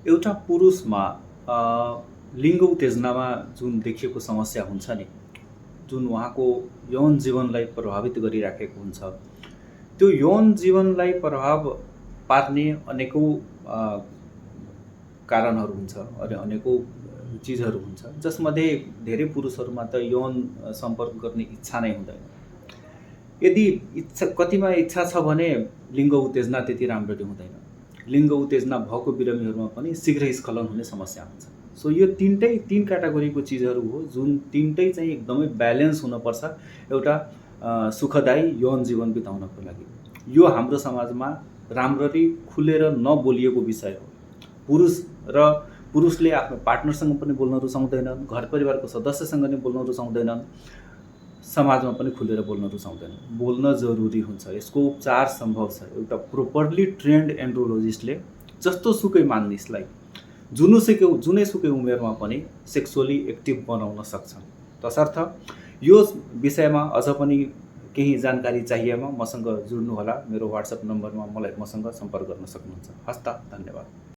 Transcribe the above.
एउटा पुरुषमा लिङ्ग उत्तेजनामा जुन देखिएको समस्या हुन्छ नि, जुन उहाँको यौन जीवनलाई प्रभावित गरिराखेको हुन्छ, त्यो यौन जीवनलाई प्रभाव पार्ने अनेकौँ कारणहरू हुन्छ, अनेकौँ चिजहरू हुन्छ, जसमध्ये धेरै पुरुषहरूमा त यौन सम्पर्क गर्ने इच्छा नै हुँदैन। यदि कतिमा इच्छा छ भने लिङ्ग उत्तेजना त्यति राम्ररी हुँदैन। लिङ्ग उत्तेजना भएको बिरामीहरूमा पनि शीघ्र स्खलन हुने समस्या हुन्छ। सो यो तीन क्याटेगोरीको चिजहरू हो जुन तीनटै चाहिँ एकदमै ब्यालेन्स हुनुपर्छ एउटा सुखदायी यौन जीवन बिताउनको लागि। यो हाम्रो समाजमा राम्ररी खुलेर नबोलिएको विषय हो। पुरुषले आफ्नो पार्टनरसँग पनि बोल्न रुचाउँदैनन्, घर परिवारको सदस्यसँग पनि बोल्न रुचाउँदैनन्, समाजमा पनि खुलेर बोल्न रुचाउँदैनन्। बोल्न जरुरी हुन्छ, यसको उपचार सम्भव छ। एउटा प्रोपरली ट्रेन्ड एन्ड्रोलोजिस्टले जस्तो सुकै मानिसलाई जुनै सुकै उमेरमा पनि सेक्सुअली एक्टिभ बनाउन सक्छन्। तसर्थ यो विषयमा अझ पनि केही जानकारी चाहिएमा मसँग जुड्नुहोला। मेरो व्हाट्सएप नम्बरमा मसँग सम्पर्क गर्न सक्नुहुन्छ। हस्त, धन्यवाद।